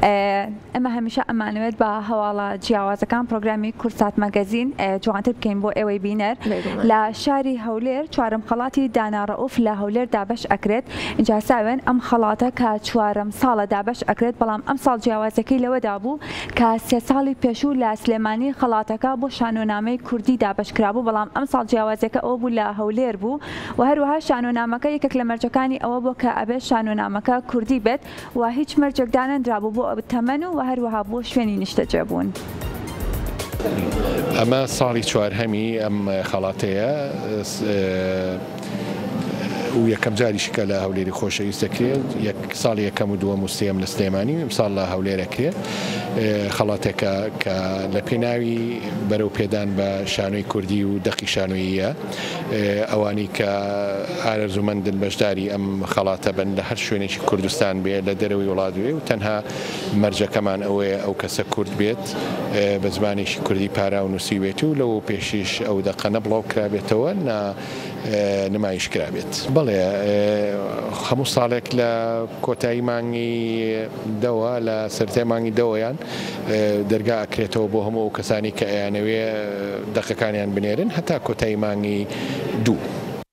ئێمە هەمیشە ئەمانەوێت بە هەواڵە جیاوازەکان پرۆگرامی کوردسات مەگەزین جوانتر بکەین بۆ ئێوەی بینەر. لە شاری هەولێر چوارەم خەڵاتی دانا ڕەئوف لە هەولێر دابەش ئەکرێت. ئینجا ساوێن ئەم خەڵاتە کە چوارەم ساڵە دابەش ئەکرێت بەڵام ئەمساڵ جیاوازیەکەی لەوەدا بوو کە سێ ساڵی پێشوو لە سلێمانی خەڵاتەکە بۆ شانۆنامەی کوردی دابەش کرابوو بەڵام ئەمساڵ جیاوازیەکە ئەوە بوو لە هەولێر بوو و هەروەها شانۆنامەکە یەکێک لە مەرجەکانی ئەوە بووە کە ئەبێت شانۆنامەکە کوردی بێت و هیچ مەرجێک دانەنرابوو بۆ تەمەن و هەروەها بۆ شوێنی نیشتەجێبوون. ئەمە ساڵی چوارهەمی ئەم خەڵاتەیە و یەکەم جاریشی کە لە هەولێری خۆشەویست دەکرێت، یەک ساڵی یەکەم و دووەم و سێیەم لە سلێمانی و ئیمساڵ لە هەولێر ئەکرێت. خەڵاتێکە کە لە پێناوی بەرەو پێدان بە شانۆی کوردی و دەقی شانۆییە. ئەوانەی کە ئارەزوومەندن بەشداری ئەم خەڵاتە بن لە هەر شوێنێکی کوردستان بێ لە دەرەوەی وڵات بێ و تەنها مەرجەکەمان ئەوەیە ئەو کەسە کورد بێت بە زمانێکی کوردی پاراو نووسیبێت و لەوە پێشیش ئەو دەقە نە بڵاو کرابێتەوە نە نمایش کرابێت. بەڵێ هەموو ساڵێک لە کۆتایی مانگی دەوە لە سەرەتای مانگی دەوەیان دەرگا ئەکرێتەوە بۆ هەموو ئەو کەسانەی کە ئەیانەوێ دەقەکانیان بنێرن هەتا کۆتایی مانگی دوو.